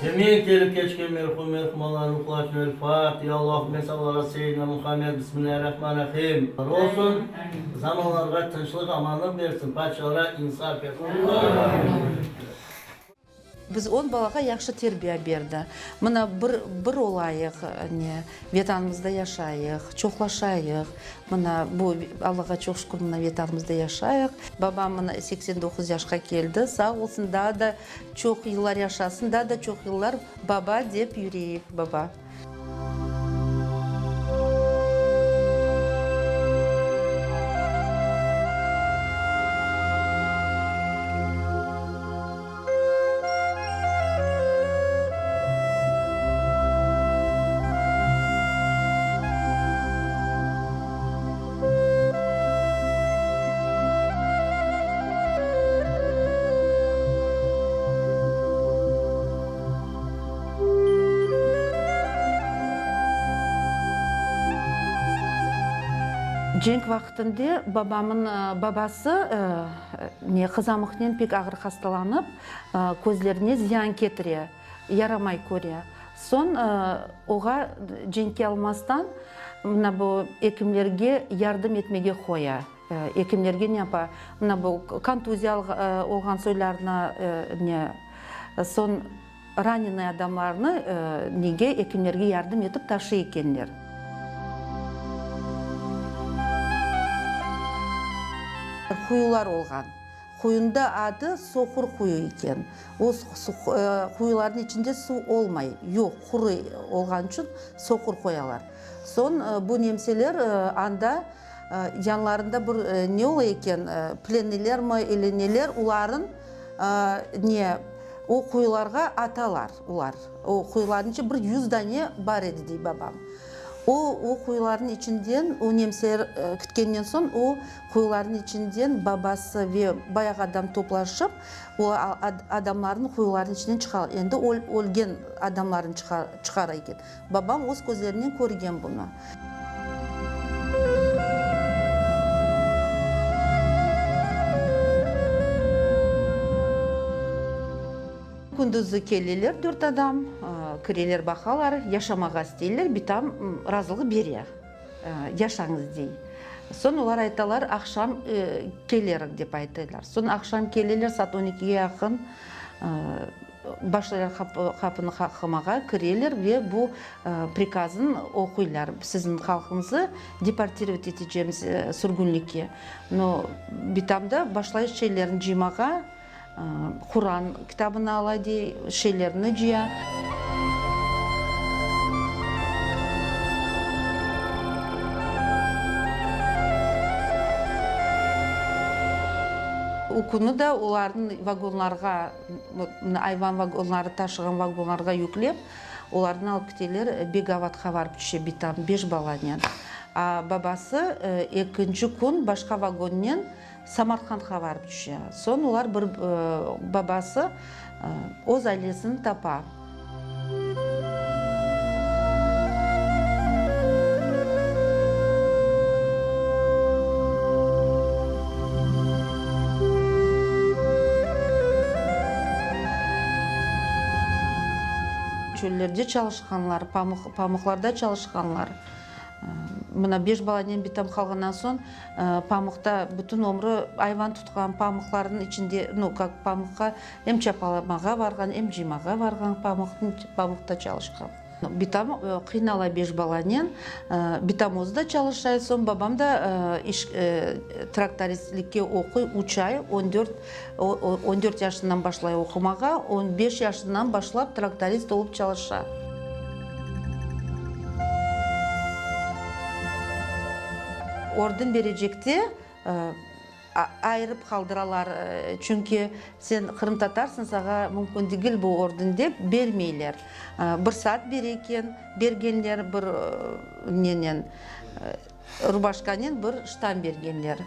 Cemiy kelip keçken merhum merhumalar ruhları içün El Fatiha, Allahümme salli ala seyyidina Muhammed, Bismillahirrahmanirrahim. Olsun, zamanlarğa tınçlıq, amanlıq bersin, padişalara insaf bersin. Biz on balağa yahşı terbiye berdi. Mına bir bir olayıq, ne, Vetanımızda yaşayıq, çoqlaşayıq. Mına bu, Allağa çoq şükür, mına Vetanımızda yaşayıq. Babam mına 89 yaşqa keldi, sağ olsun, daa da çoq yıllar yaşasın, daa da çoq yıllar baba dep yüreyik, baba. Cenk vaqtında babamın babası ne qızamıqnen pek ağır hastalanıp, közlerine ziyan ketire, yaramay köre. Soñ oğa cenkke almastan mına bu ekimlerge yardım etmege qoya. Ekimlerge ne yapa? Mına bu kontuziya olğan soylarnı ne, soñ ranenıy adamlarnı nege ekimlerge yardım etip taşıy ekenler. Quyular olğan. Quyunda adı Soqur quyu eken. O quyularnıñ içinde suv olmay, yoq, quru olğan içün soqur qoyalar. Soñ bu nemseler anda yanlarında bir ne ola eken, plennilermi ili neler, oların ne, o quyularğa atalar olar. O quyularnıñ içinde bir yuz dane bar edi, dey babam. O, o quyularnıñ içinden, o nemseler kitkenden soñ, o quyularnıñ içinden babası ve bayağı adam toplaşıp, o adamlarnı quyularnıñ içinden çıqalar. Endi ölgen adamlarnı çıqara eken. Babam öz közlerinen körgen bunı. Kündüzi keleler dört adam, kireler, baqalar, yaşamağa isteyler, bitam razılıq bere, yaşañız dey. Soñ olar aytalar, aqşam kelerik dep aytalar. Soñ aqşam keleler, saat on ekige yaqın başlaylar qapını qaqmağa, kireler ve bu prikazın oquylar, siziñ halqıñızı deportirovat etecemiz sürgünlikke. No, bitam da başlay şeylerini cıymağa. Quran kitabını ala dey, şeylerini cıya. O künü de olarnı vagonlarğa, ayvan vagonları taşığan vagonlarğa yüklep, olarnı alıp kiteler, Begavatqa barıp tüşe bitam, beş balanen. A babası ekinci kün başqa vagonnen Samarqandqa barıp tüşe. Soñ olar bir babası öz ailesini tapa. Çöllerde çalışqanlar, pamuqlarda çalışqanlar. Mına beş balanen bitam qalğandan soñ, pamuqta bütün ömrü ayvan tutqan, pamuqlarnıñ içinde, nu, kak pamuqqa em çapalamağa barğan, em cıymağa barğan, pamuqta çalışqan. Bitam qıynala beş balanen. Bitam özü de çalışa, soñ babam da iş, traktoristlikke oquy üç ay, on dört, on dört yaşından başlay oqumağa, on beş yaşından başlap traktorist olıp çalışa. Orden berecekte. Ayırıp qaldıralar, çünki sen qırımtatarsıñ, saña mümkün degil bu orden dep, bermeyler. Bir saat bere eken, bergenler bir nenen, rubaşkanen bir ştan bergenler.